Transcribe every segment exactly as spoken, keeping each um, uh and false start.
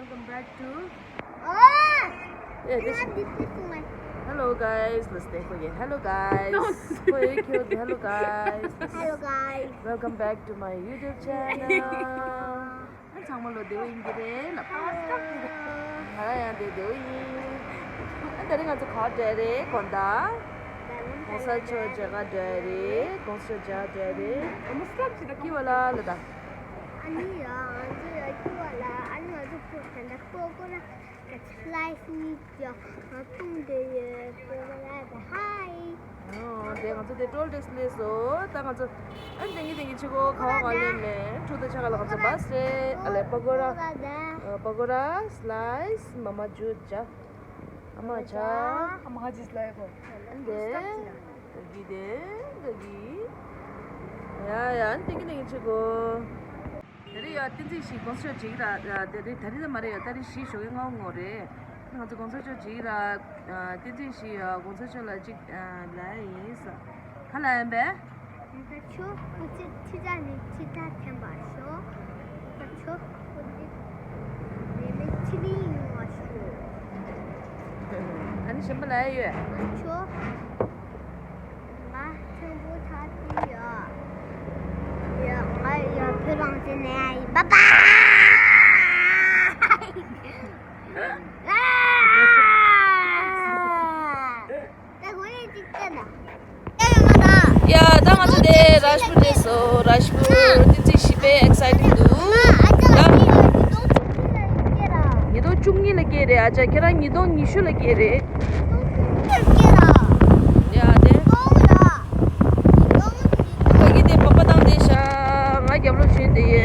Welcome back to. Yeah, this. Hello guys, let's stay for you. Hello guys. Hello guys. Hello guys. Welcome back to my YouTube channel. ཚང་མ་ལོ་བདེ་པོ་ཡིན་གྱི་རེད་ལབ། ང་རང་ཡང་བདེ་བདེ་པོ་ཡིན། ཨ་ད་རེས་ང་ཚོ་ག་པར་འགྲོ་ཡ་རེད་དགོང་དག་གོང་ས་མཆོག་མཇལ་ཁ་འགྲོ་ཡ་རེད། གོང་ས་མཆོག་མཇལ་ཁ་འགྲོ་ཡ་རེད། ཀི་བ་ལ་ལ་ད། ཨ་ནི་ཡ་ང་ཚོ་ཡ་ཀི་བ་ལ་ཨ་ནི་ང་ཚོ་ཕོ་ད་ལྟ་ཀོ་ཀོ་ལ་ད་ཆི་ལའི་སི་ནི་ཀྱ་ང་ཐུང་དེ་ཡོད་ཀོ་ཀོ་ལ་ད་ཧའི། ཨོ་དེ་ང་ཚོ་དེ་ཀྲོལ་ཏེ་སླེབས་སོང་། ད་ང་ཚོ་ཨ་ནི་དེང་གི་དེང་གི་ཆུ་ཀོ་ཁ་བ་ལེན་ནས་ཁྲུ་ད་ཆ་ག་ལ་ང་ཚོ་བ་སི་རེད། ཨ་ལེ་པ་ཀོ་ར། པ་ཀོ་ར་སི་ལའི་སི་མ་མ་ཇུ་ཇ། ཨ་མ་ཇ། ཨ་མ་ཇི་སི་ལའི་ཀོ། འདི་ག་གི་དེ་ག་གི། ཡ་ཡ་ཨ་ནི་དེང་གི་དེང་གི་ཆུ་ཀོ། དེ་རིང་ཡ་བསྟན་འཛིན་ཞིག་གོང་ས་མཆོག་ཅིག་ར་དེ་རིང་ད་རིང་ད་མ་རེད་ཡ། ད་རིང་བཞི་ཞོགས་ཀས་སྔ་པོ་ངོ་རེད། ང་ཚོ་གོང་ས་མཆོག་ཅིག་ར་བསྟན་འཛིན་ཞིག་གོང་ས་མཆོག་ལ་ཅིག་ལ་ཡིན་ས་ག་ལ་ཡིན་པས། ད་ཆུ་ཁོ་ཚོས་ཁྲི་ཐག་ནས་ཁྲི་ཐག་འཐེན་པར་ཤོག་ད་ཆུ་ཁོ་ཚོས་མེ་མེ་ཁྲི་མིང་ཡོང་བར་ཤོག་ཨ་ནི་གཞན་པ་ལ་ཡ་ཡོད། ད་ཆུ། ང་ཆེན་པོ་ཆགས་ཀྱི་ཡོད། ཡ་ང་ཡ་བོད་རང་བཙན་ནས་ཡ་ཡིན། པ་པ། ད་ཁོ་ཡ་གཅིག་བལྟས་ན། ཡ་ཡ་མ་ད། ཡ་ད་ང་ཚོ་དེ་རཱཇ་པུར་སླེབས་སོང་། རཱཇ་པུར་དེ་ཚོ་ཞིག་དཔེ་ཨེག་སའི་ཊིང་འདུག་ད་ཉིས་སྟོང་བཅུ་གཉིས་ལ་སྐྱེས་ར། ཉིས་སྟོང་བཅུ་གཉིས་ལ་སྐྱེས་རེད། ཨ་ཅག་ཁྱེད་རང་ཉིས་སྟོང་ཉི་ཤུ་ལ་སྐྱེས་རེད། ཡ་དེ། ད་གི་དེ་པགས་པ་བཏང་དེ་ཤ་ང་རྒྱབ་ལོགས་བྱོན་དེ་ཡོད།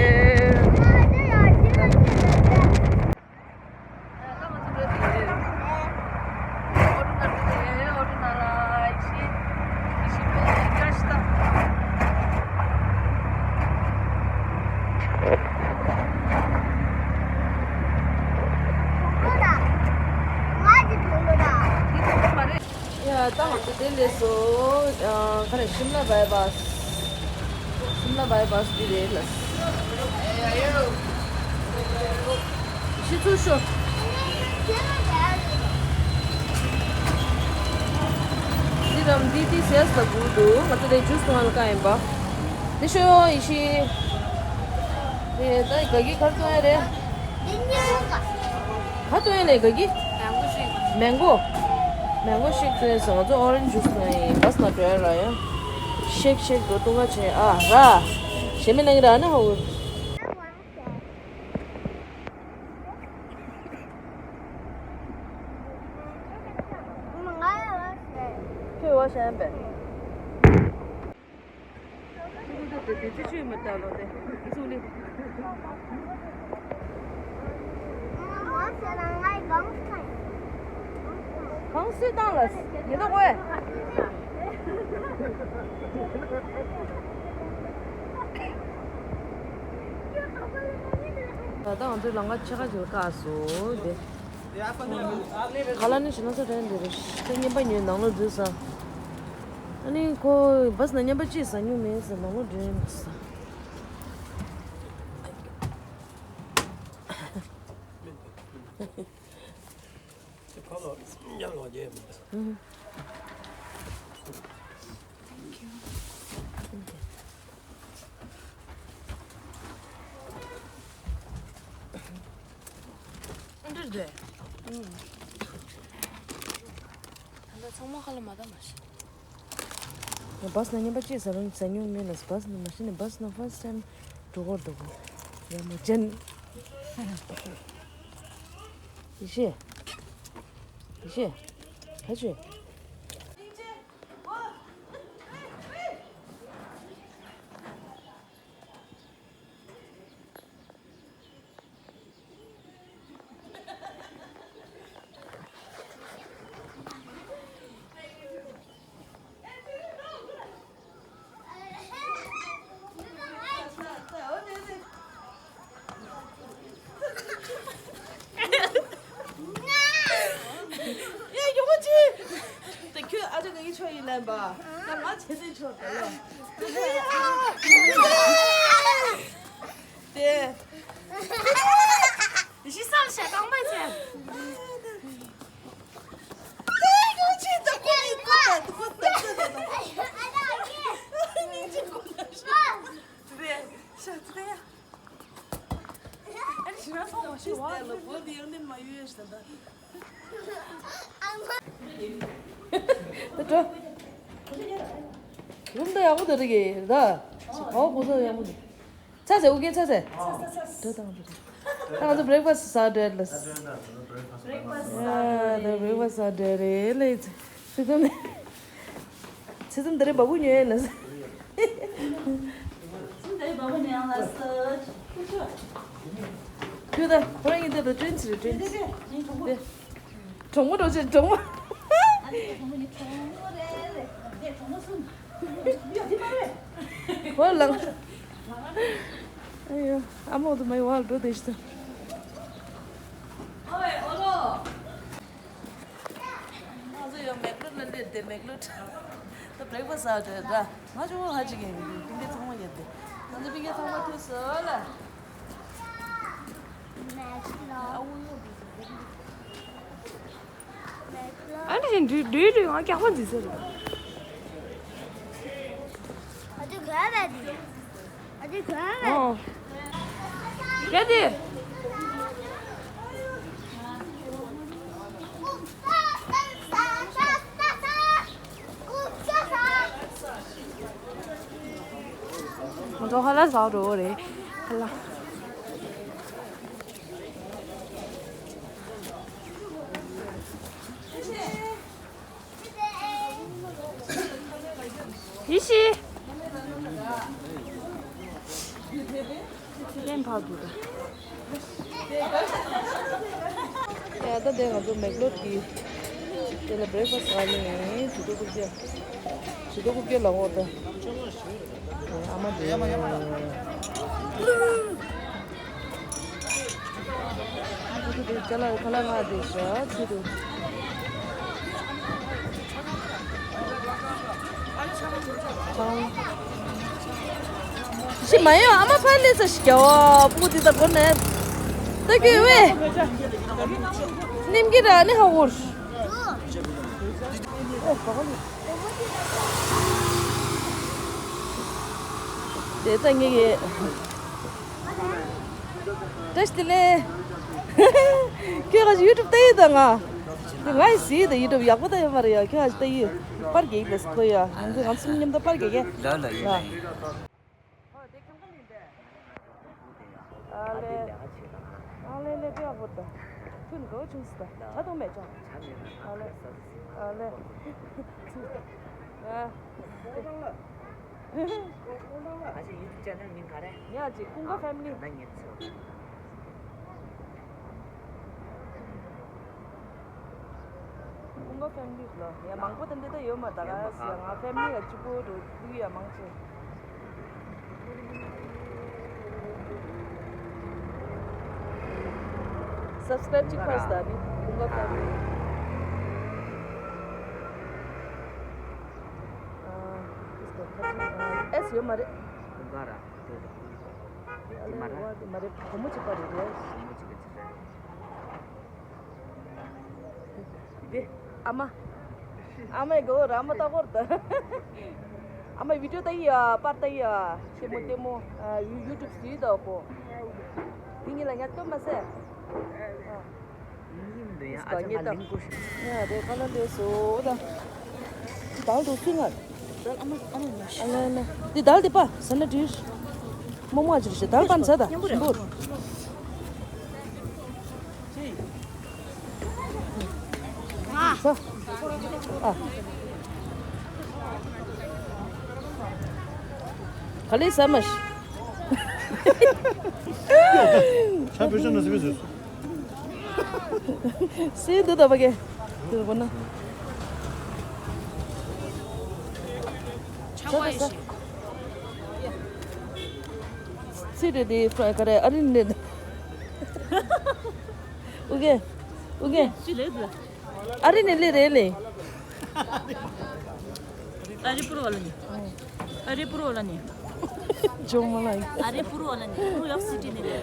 ཡ་ད་ང་ཚོ་དེ་སླེབས་སོང་། ཨ་ག་རེ་ཤིམ་ལ་བྷའི་པཱ་སི། ཤིམ་ལ་བྷའི་པཱ་སི་འདི་རེད་ལ། ཤི་ཚུལ་ཤོ། འདི་རམ་འདི་དེ་ཟས་ལ་དགོས་འདུག་ང་ཚོ་དེ་ཇུས་གཏོང་བ་ལ་བཀག་ཡིན་པ། དེ་ཤོ་ཡི་ཤི། དེ་ད་ག་གི་གར་གཏོང་ཡ་རེད། ག་གཏོང་ཡ་ལས་ག་གི། མེང་གོ་ཤེག་མེང་གོ། མེང་གོ་ཤེག་གཏོང་ཡ་སོང་། ང་ཚོ་ཨོ་རེན་ཇུ་ཇུས་གཏོང་ཡ་ཡིན། བྷ་སི་ནང་འགྲོ་ཡ་ར་ཡ། ཤེག་ཤེག་འགྲོ་བཏུང་ག་བྱས་ཨ་ར། ཞེ་མི་ནང་ར་ན་ཧོ། ཁྱོད་བ་ཤ་ཡན་པས། གང་སུས་བཏང་ལ་ཉེ་ད་གོ་ད་ལྟ་ང་ཚོའི་ལམ་ཁ་ཕྱེད་ཀ་ཅིག་ལ་བཀག་སོང་དེ། ཁ་ལག་ནི་ཞིམ་ན་ས་དྲན་འདི་རེད། ཁྱེད་རྔན་པ་ཉོས་ནང་ལོགས་འཛུལ་ས། ཨ་ནི་ཁོ་བྷ་སི་ནང་རྔན་པ་ཅིག་ཟ་མྱོང་མེད་ཟེར་ནང་ལོགས་འགྲོ་ཡིན་ས། འདིར་དེ། ད་ལྟ་ཚང་མ་ཁ་ལ་མ་ད་མ་ཤི། ང་བྷ་སི་ནང་རྔན་པ་ཅིག་ཟ་རུང་ཟ་མྱོང་མེད་ལ། བྷ་སི་ནང་མ་ཤི་ནས་བྷ་སི་ནང་ཕར་སི་ཊའིམ་འགྲོ་གོ་འགྲོ་གོ། ཡ་མ་ཅན། ཡེ་ཤེས། ཡེ་ཤེས། ཁ་ཆུ། ཡ་ཡོང་ཅི། ད་ཁྱོད་ཨ་ཅག་གི་ཆོས་ཡིན་ལན་པ། ད་ང་བྱེད་དེ་ཆོག་ད་ལ། དེ། ཡེ་ཤེས་བསམ་བྱས་ན་ ད་འགྲོ། རུམ་ད་ཡག་པོ་འདུག་རེད་གི་ད། གའོ་གོ་ས་ཡག་པོ་འདུག་ཚ་ཟེར་ཨུ་གེ་ཚ་ཟེར། འགྲོ་དང་འགྲོ། ད་ང་ཚོ་breakfast ཟ་འདྲ་ལ། breakfast ཟ་འདྲ་རེད་ལ། ཚེ་ཚམ་ཚེ་ཚམ་འདི་རེད་བ་བུ་ཉོས་ལ། ཚེ་ཚམ་འདི་རེད་བ་བུ་ཉོས་ལ། ཁྱོད་ད་ཁོ་རང་ཡིན་ད་ད་ཀྲིན་སི་རེད་ཀྲིན་སི། གྲོགས་མོ་འགྲོ་ཆེ་གྲོགས་མོ། ཨ་ནི་གྲོགས་མོ་ནི་གྲོགས་མོ་རེད་རེད། གྲོགས་མོ་སུ། ཡོད་དེ་མ་རེད། ཧོ་ལང་། ཨ་ཡོ། ཨ་མོ་དུ་མའི་ཝལ་འགྲོ་དེ་ཤི་ད། ཨོ་ཨེ་ཨོ་ལོ། ང་ཚོ་ཡོ་མེག་ལོད་ལ་སླེབས་ཏེ་མེག་ལོད། ད་breakfast ཟ་འདྲ་འདྲ། ང་ཆུང་ངུ་ཧ་ཅིག་ཡིན། པིན་པེ་ཚང་མ་ཡོད་དེ། ང་ཚོ་པིན་པེ་ཚང་མ་ཐུག་སོ་ལ། ཨ་ནི་བཞིན་འདུས་འདུས་འདུས་ང་སྐྱག་པ་འཛིན་ཟེར། ཨ་ཅེ་ག་རེ་འདི། ཨ་ཅེ་ག་རེ། ཨོ། ག་དེ། ང་ཚོ་ཧ་ལ་ཟ་འགྲོ་རེད། ཧ་ལ། ཡེ་ཤེས། ལན་ཕར་འདུག་ད། ཡ་ད་དེ་ང་ཚོ་མེག་ལོད་ཀྱི་དེ་ལ་breakfast ཟ་ནི་ཡིན། ཇུ་ཏོ་ཀུ་ཀྱ། ཇུ་ཏོ་ཀུ་ཀྱ་ལ་འོ་ད། ཨ་མ་དེ། ཁ་ལག་ཁ་ལག་ང་དེ་ཤ་ཆུ་དུ། ཤི་མ་ཡོང་། ཨ་མ་ཕར་ལས་ས་ཞིག་རྒྱ་བ་པུ་དེ་ད་གོ་ནས་ད་གི་ཝེ་ནིམ་གི་ར་ནི་ཧ་འུར། དེ་ད་ངེད་ཀྱི། བཀྲ་ཤིས་བདེ་ལེགས། ཁྱོད་ང་ཚོ་YouTube་ལྟ་ཡི་ད་ང་། ང་ཡི་གཟིགས་ད་YouTube་ཡག་པོ་ལྟ་ཡོད་མ་རེད་ཡ། ཁྱོད་ང་ཚོ་ལྟ་ཡི། པར་རྒྱག་ཡི་ལ་སི་ཁོ་ཡ། ང་ཚོ་ང་ཚོ་མཉམ་དུ་པར་རྒྱག་གི། ལ་ལ་ཡིན་ལ་ཡིན། ཨ་ལེ། ཨ་ལེ་ལེ་པེ་ཡག་པོ་ད། ཐུན་གོ་ཆུང་སི་ད། ཆ་དང་མེད་ཅང་། ཨ་ལེ། ཨ་ལེ། ཨ། ཨ་ཅེ་YouTube channel་མིང་ག་རེ། ཡ་ཅེ་ཀུན་དགའ་family། ད་ངེད་ཚོ། ཀུན་དགའ་family་ལ་ཡ་མང་པོ་དེ་འདྲ་ད་ཡོད་མ་ད་ག་ཡ་ང་family་ལ་གཅིག་པོ་འགྲོ་དུས་ཡ་མང་ཆེ། Subscribe་གཅིག་ཕར་ཟ་ནི་ཀུན་དགའ་family། ཨ། ཨེས་ཡོད་མ་རེད། ཀུན་དགའ་ར། དེ་མ་རེད། དེ་མ་རེད། བུ་མོ་གཅིག་པ་རེད་རེད། བུ་མོ་གཅིག་པ་གཅིག་རེད། དེ་ཨ་མ། ཨ་མའི་གོ་ར་མ་ཏག་གོར་ད། ཨ་མ་video་ལྟ་ཡི་ཡ། པར་ལྟ་ཡི་ཡ། ཤེ་མོ་ལྟད་མོ། ཡུ་YouTube་ཟིག་ད་གོ། དེ་གཉིས་ལ་ཉལ་སྟོན་མ་ཟེར། ཨ། ཡིན་འདི་ཡང་ཨ་ཅག་ང་ལིང་ཀུ་ཤི། ཡ་རེད། ཁ་ལག་ལས་སོ་ད། དལ་འགྲོ་སུས་ང་། དལ་ཨ་མ་ཨ་མ་མ་ཤི། ཨ་ལ་ལ། འདི་དལ་འདི་པ་ཟ་ན་དྲིར། མོ་མོ་ཨ་ཅིར་ཤི་དལ་པན་ཟ་ད་ཞིམ་པོར། ཟ། ཨ། ག་ལེ་ཟ་མ་ཤི། ཆ་བོད་ཤ་ན་ཟི་བི་ཟོས། སེ་འདི་ད་བ་གེ། འདི་བ་ན། ཆ་བ་ཡི་ཤི། སི་རེད་དེ་ཕྲ་ག་རེ་ཨ་རི་ནེ། ཨུ་གེ། ཨུ་གེ། སི་ལེ་དེ། ཨ་རི་ནེ་ལེ་རེད་ལེ། ཨ་རི་པུར་བ་ལ་ནི། ཨ་རི་པུར་བ་ལ་ནི། ཇོ་མ་ལ་ཡི། ཨ་རི་པུར་བ་ལ་ནི། ནིའུ་ཡོག་སི་ཊི་ནི་ལེ།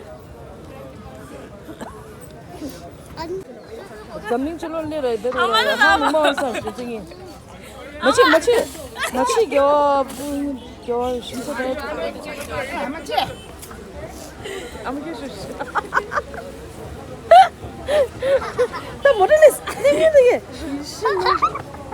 འཛམ་གླིང་སྤྱི་ལོ་ལེ་རེད་དེ་རེད། ཨ་མ་ལ་ལ། ཧ་མི་མ་བ་སར་ཞེ་ཅིག་ཡིན། མ་ཆེ་མ་ཆེ། མ་ཆེ་རྒྱ་བ་རྒྱ་བ་ཞིམ་ས་རེད། མ་ཆེ། ཨ་མ་ཁྱོད་ཤོད་ཤོད།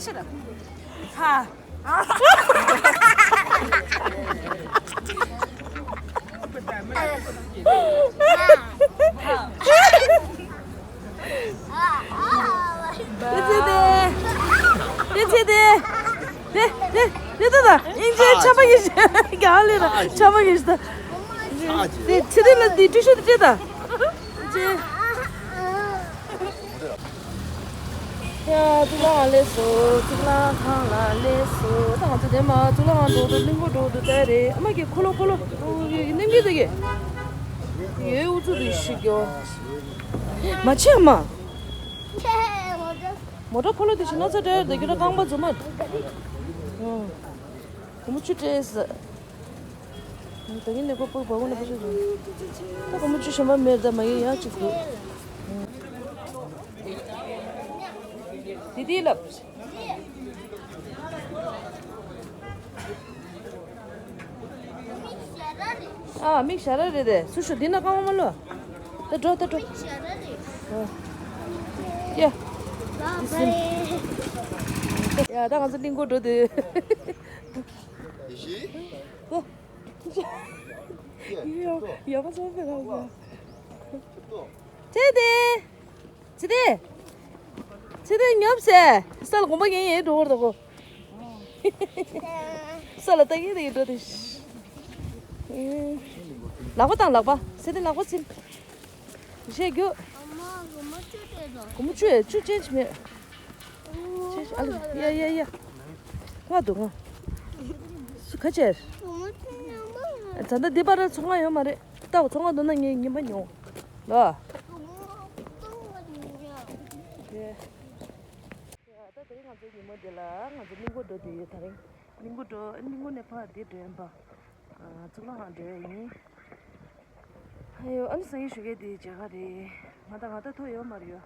ལས་ཤི་ར། ཧ། དེ་ཚེ་དེ། དེ་ཚེ་དེ། དེ་དེ་དེ་དེ་དང་ཨིན་ཇི་ཆ་པ་གི་གང་ལེ་ན་ཆ་པ་གི་ཤི་ད། དེ་ཚེ་དེ་ལ་དེ་ཀྲུ་ཤུ་དེ་ད། ཡ། གཙུག་ལག་ཁང་སླེབས་སོང་། གཙུག་ལག་ཁང་ལ་སླེབས་སོང་། ད་ང་ཚོ་དེ་མ་གཙུག་ལག་ཁང་འགྲོ་འདུག་གླིང་སྐོར་འགྲོ་འདུག་ད་རེད། ཨ་མ་གི་ཁོ་ལོ་ཁོ་ལོ་ནིམ་གི་དེ་གི་ཡོད། ཨུ་ཚུགས་དེ་ཞིག་ཡོད། མ་ཆེ་མ། མོ་ཊ་ཁོ་ལོ་དེ་ཞིག་ན་ཚ་དྲ་དེ་གི་ར་རྐང་པ་འཛུམ་མ། གོམ་ཆུ་སྤྲད་ས། ད་གིན་ནས་ཁོ་པུར་བ་གུ་ནས་པུ་ཤུ་ཟུང་། ད་ཁོ་མོ་ཆུ་གཞན་པ་མེར་ད་མ་ཡིན་ཡག་ཅིག་འདུག་དེ་དེའི་ལབ། ཨ་མིག་ཞར་ར་རེད་དེ། སུ་ཞུ་འདི་ན་ཀ་མ་མ་ལོ། ད་འགྲོ་ད་འགྲོ། ཡ། ཡ་ད་ང་ཚོ་གླིང་སྐོར་འགྲོ་དེ། ཡེ་ཤེས། ཨོ། ཡ་ཡ་ཡ་མ་ཚོ་ཕེ་ར་ཡ། ཚེ་དེ། ཚེ་དེ། ཚེ་དེ་ཉོབ་སེ། ས་ལ་གོམ་པ་ངན་ཡེ་འགྲོ་བར་དོ་གོ། ས་ལ་ལྟ་ངན་དེ་ཡེ་འགྲོ་དེ། ལག་པ་དང་ལག་པ། ཚེ་དེ་ལག་པ་ཚིམ། ཞེས་རྒྱུ། གོམ་པ་ཆུ་ཡ་ཆུ་ཅན་ཅི་མེད། ཅི་ཨ་ལ་ཡ་ཡ་ཡ། ང་འདུག་ང་། སུ་ཁ་ཆེར། ད་ལྟ་འདི་པར་ཚོང་ཁང་ཡོད་མ་རེད། ལྟ་བ་ཚོང་ཁང་འདུག་ན་ངས་ཉིན་པ་ཉོ། ལ། ད་དེ་རིང་ང་ཚོའི་ཉིན་མོ་འདི་ལ་ང་ཚོ་གླིང་སྐོར་འགྲོ་འདོད་ཡོད། ད་རིང་གླིང་སྐོར་འགྲོ། གླིང་སྐོར་ནས་ཕར་འདི་འགྲོ་ཡིན་པ། གཙུག་ལག་ཁང་འགྲོ་ཡིན། ཨ་ཡོ། ཨ་ནི་སང་ཉིན་ཞོགས་ཀས་དེའི་མཇལ་ཁ་རེད། ང་ད་ང་ད་ཐོ་ཡོད་མ་རེད་ཡོ།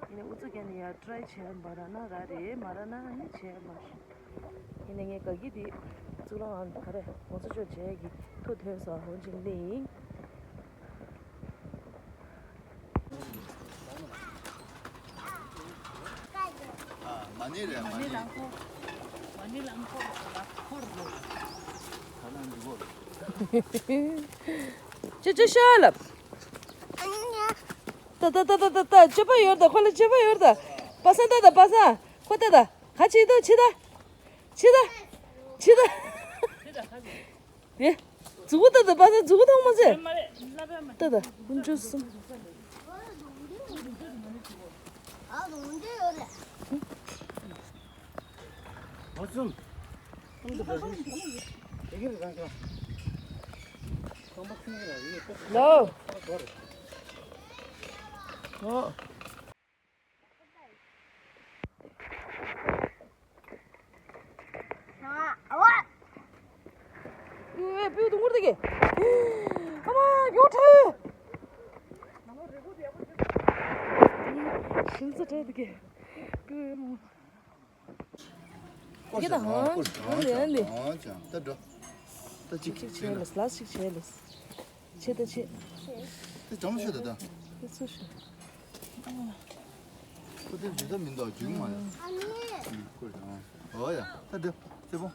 ཡིན་ནའི་ཨུ་ཚུགས་བརྒྱབ་ནས་ཡར་ཊ་རའི་བྱས་པ་ར་ན་ར་རེད། མ་ར་ན་ཨ་ནི་བྱས་མ་རེད། ཡིན་ནའི་ངས་དགའ་གི་དེ་གཙུག་ལག་ཁང་ག་རེ་ངོ་ཚ་ཅོག་བྱས་ཀྱི་ཐོ་ཐོན་སོང་། འོན་ཅིག་གླེང་ཡིན། མ་ཎི་རེད། མ་ཎི། མ་ཎི་ལ་འཁོར་ལ་འཁོར་རོ། ཅི་ཅི་ཤ་ལབ། ད་ད་ད་ད་ད་ད་ཅི་པ་ཡོད་ད། ཁོ་ལ་ཅི་པ་ཡོད་ད། པ་སངས་ད་ད་པ་སངས། ཁོ་ད་ད་ག་ཅི་ད་ཅི་ད་ཅི་ད་ཅི་ད། དེ། མཛུ་གུ་ལྟ་ད། པ་ས་མཛུ་གུ་མཐོང་མ་ཚེ། ལྟ་ད། ཀུན་སྤྱོད་གསུམ། ལོ། ཨོ། ཨེ། ཕུ་དུང་གུར་དེ་གི། ཨ་མ་ཡོ་ཁྲ། ཤིང་ཚ་ཁྲ་དེ་གི། ཕུ། ཡེ་ད་ཧང་། ཨ་ལེ་ཨ་ལེ། ད་འགྲོ། ད་ཅིག་ཅིག་བྱས་ལ་ལ་ཅིག་བྱས་ལ། ཆེ་ད་ཆེ། དེ་གྲང་མོ་ཤོད་ད་ད། དེ་ཚོ་ཤོད། ཁོ་དེ་འཇུ་ད་མི་འདུག་འཇུ་མ་ཡ། ཨ་ནི། ཁོ་རེད་ཨ། ཨོ་ཡ། ད་དེ་སེ་པོ།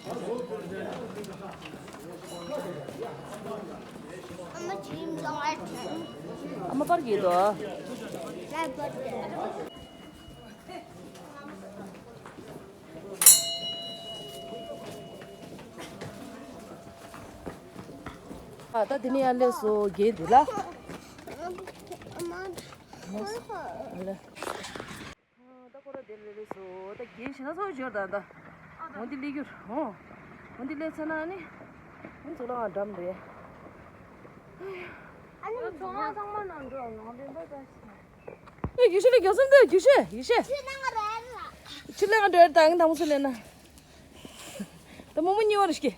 ཨ་མ་པར་གྱིས་དོ། ཨ་ད་དེ་ནས་ཡར་སླེབས་སོ་རྒན་འདི་ལ། ཨ་ད་ཁོ་ར་དེ་ལ་སླེབས་སོ་ད་རྒན་ཞེ་ན་སོ་འབྱོར་ད་ད། འོ་འདི་སླེབས་རྒྱུར་འོ། འོ་འདི་སླེབས་ཚར་ན་ནི། འོ་ཚོ་ལ་ང་འགྲམ་རེད། ཨ་ནི་ཚོ་ང་ཚང་མ་ནང་འགྲོ་ང་བེམ་པ་ད་ཞིག་ཨེ། རྒྱུག་ཤེས་ལ་རྒྱུག་སོང་དུ་རྒྱུག་ཤེས་རྒྱུག་ཤེས། ཆུ་ལེན་ང་འགྲོ་ཡ་རེད་ལ། ཆུ་ལེན་ང་འགྲོ་ཡ་རེད་ད་ངས་དང་པོ་སུ་ལེན་ན། ད་མོ་མོ་གཉིས་བར་ཤི།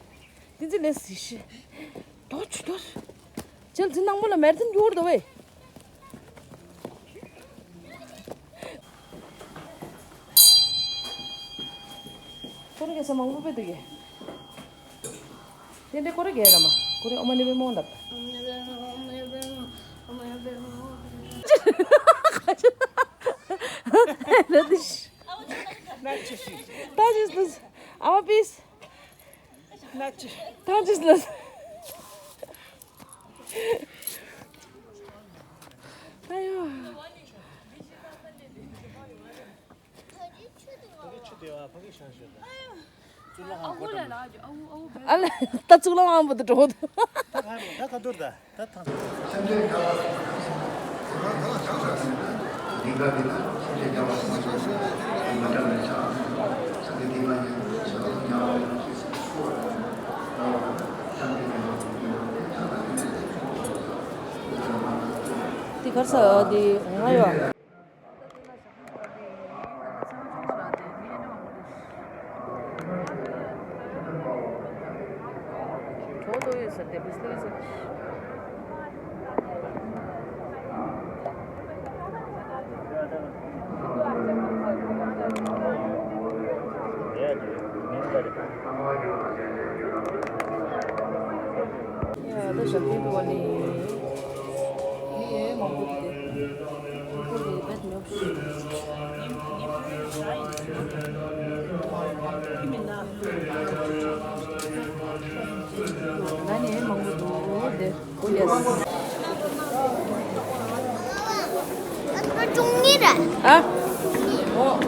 དེ་ཚི་ལེན་སི་ཤི། དོ་ཆུ་དོ། ཆེལ་ཚི་ནང་མོ་ལ་མེར་ཐིན་རྒྱུག་འགྲོ་བས། ཁོ་རེ་གེ་ས་མང་པོ་པེ་དུ་གེ། དེ་འདྲའི་ཀོ་རེ་རྒྱལ་ར་མ། ཀོ་རེ་ཨོ་མ་ནི་བེ་མོ་ལབ། ར་དི་ཤི། ཏང་ཅིས་ལུས། ཨ་མ་པིས། ཏང་ཅིས་ལུས། ཨ་ཡོ། ཨ་ལེ། ད་གཙུག་ལག་ཁང་པོ་དུ་འགྲོ་འདུག་ད་ག་རུ་ད་ག་འདུར་ད་ད་ཐང་། དེ་གར་ས་དེ་ང་ཡོད། ཡ་ད་ཞབས་བརྟན་འདུག་བ་ནི། མི་ཡོད་མང་པོ་འདུག་སྟེ། ཁོ་ལས་བེད་ཉོབ་ཤི། ང་ནི་མང་པོ་འདུག་སྟེ། ཨོ་ཡེ་སི། ཨ། ཨོ།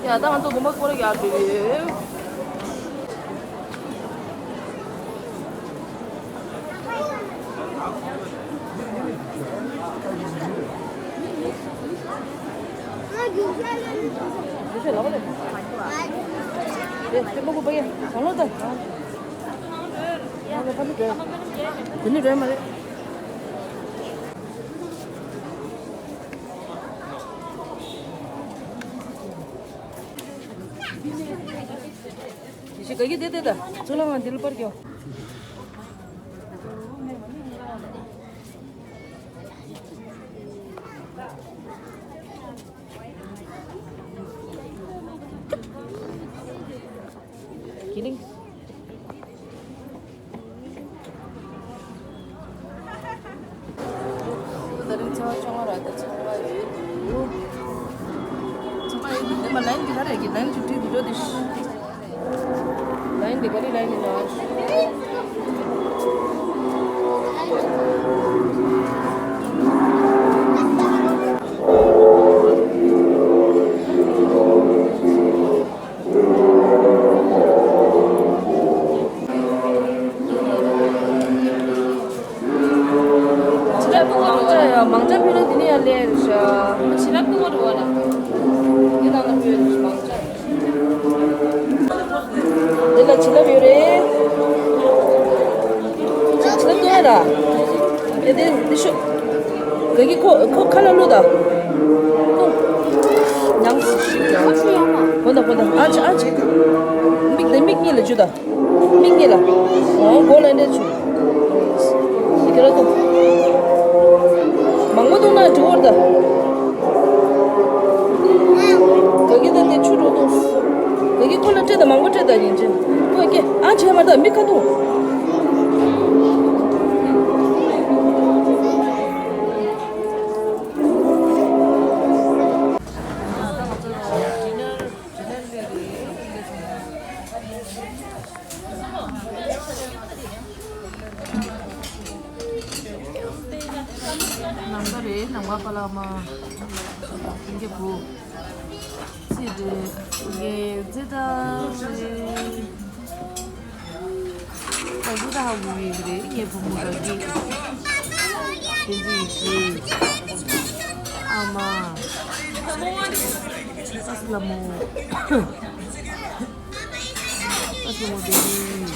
ཡ་ད་ང་ཚོ་དགོན་པ་སྐོར་ཡག་འགྲོ་ཡོད། དེ་ནི་རེད་མ་རེད། ཡེ་ཤེས་ག་གི་དེ་དེ་ད་ཚུར་ལ་ང་འདི་ལ་པར་རྒྱོ། ཀི་ལིང་། ད་རིང་ཚེས་པ་བཅོ་ལྔ་རེད་ད། ཚང་མ་ཡོད་འདུག་ཚང་མ་ཡོད་འདུག་འདི་མ་ལན་འདི་ག་རེ་གི་ལན་ཅིག་བྲིས་འདུག་འགྲོ་འདི། ལན་འདི་ག་རེ་ལན་ཡིན་ནོ། ཕྱི་ལ་ཕུ་བ་རོ་ཡ་མང་ཇ་ཕུ་ལ་དེ་ནས་ཡ་ལེ་རེ་ཤ། ཕྱི་ལ་ཕུ་བ་རོ་ལ། འདི་ནང་ལ་ཕུ་ཡ་རེ་ཤ་མང་ཇ། འདི་ལ་བྱིན་རླབས་ཡོད་རེད། བྱིན་རླབས་སྟོན་ཡ་ར། དེ་དེ་དེ་ཤོ། ག་གི་ཁོ་ཁོ་ཁ་ལ་བླུག་ད། ཁོ། ཉང་ཞིག་ཀྱང་། གོ་ད་གོ་ད་ཨ་ཅེ་ཨ་ཅེ། མིག་དེ་མིག་གཉིས་ལ་ཅུ་ད། མིག་གཉིས་ལ། འོ་མགོ་ལ་འདྲ་ཆུ། ཁྱེད་རང་ཚོ། མང་པོ་འདུག་ན་འགྲིག་བར་ད། ག་གི་ད་དེ་ཆུ་འགྲོ་འདུག་ག་གི་ཁོ་ལ་སྤྲད་ད་མང་པོ་སྤྲད་ད་ཡིན་ཅེ། ཁོ་སྐད་ཨ་བྱས་མ་ད་མི་ཁ་འདུག་ངའི་བུ། ཚེ་འདི་ངའི་ཚེ་ད་ཚེ། ད་ཚེ་ད་ཧ་གོ་གི་རེད། ངའི་བུ་མོ་ར་གི། བསྟན་འཛིན་ཡེ་ཤེས། ཨ་མ། ཨ་སི་ལ་མོ། ཨ་སི་ལ་མོ་བེ་བི།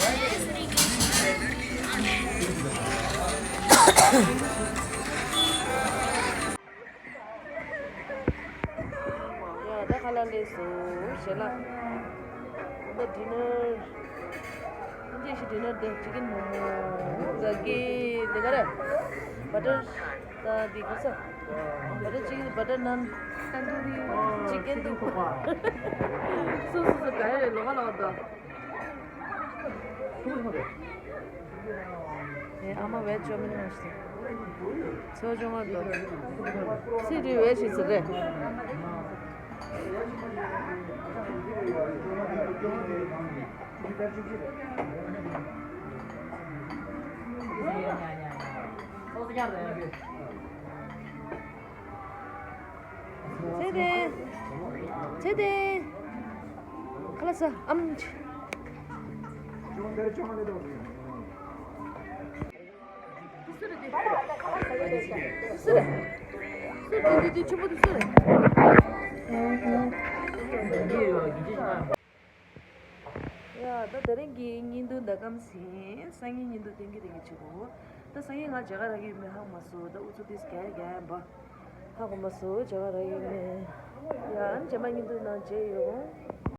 ཡ་ད་ཁ་ལག་ལས་སོ་ཞལ་ལག་ད་ཌི་ནར། ཨིན་ཇི་ཤི་ཌི་ནར་དེ་ཅི་ཀན་མོ་མོ། ཟ་གི་དེ་ག་རེ། བ་ཊར། ད་དེ་ག་ས། བ་ཊར་ཅི་ཀན། བ་ཊར་ནན། ཏན་དུ་རི། ཅི་ཀན་དུ་པ། སུ་སུ་སུ་ག་རེ་རེད། ལོག་ག་ལོག་ད། ཨེ་ཨ་མ་བེད་ཅོ་མིན་མ་ཤི། ཚོ་ཅོ་མ་དོ། སི་རི་བེད་ཤི་སི་རེད། ཚེ་བརྟན། ཚེ་བརྟན། ཁ་ལག་ཟ། ཨམ་ཆི། སུ་རེད་དེ། སུ་རེད། སུ་དེ་དེ་དེ་ཆེན་པོ་དེ་སུ་རེད། ཡ་ད་དེ་རིང་གི་བརྙན་ཐུང་ད་གམ་ཟིན། སང་ཉིན་བརྙན་ཐུང་ཐེངས་གི་ཐེངས་གི་བྱེད་དགོས། ད་སང་ཉིན་ང་མཇལ་ཁ་རག་གི་ཡོད་མེད་ཧ་གོ་མ་སོང་། ད་ཨུ་ཚུགས་ཏིས་རྒྱག་རྒྱག་ཡིན་པ། ཧ་གོ་མ་སོང་མཇལ་ཁ་རག་ཡོད་མེད། ཡ་ཨ་ནི་རྗེས་མ་བརྙན་ཐུང་ནང་མཇལ་ཡོང་།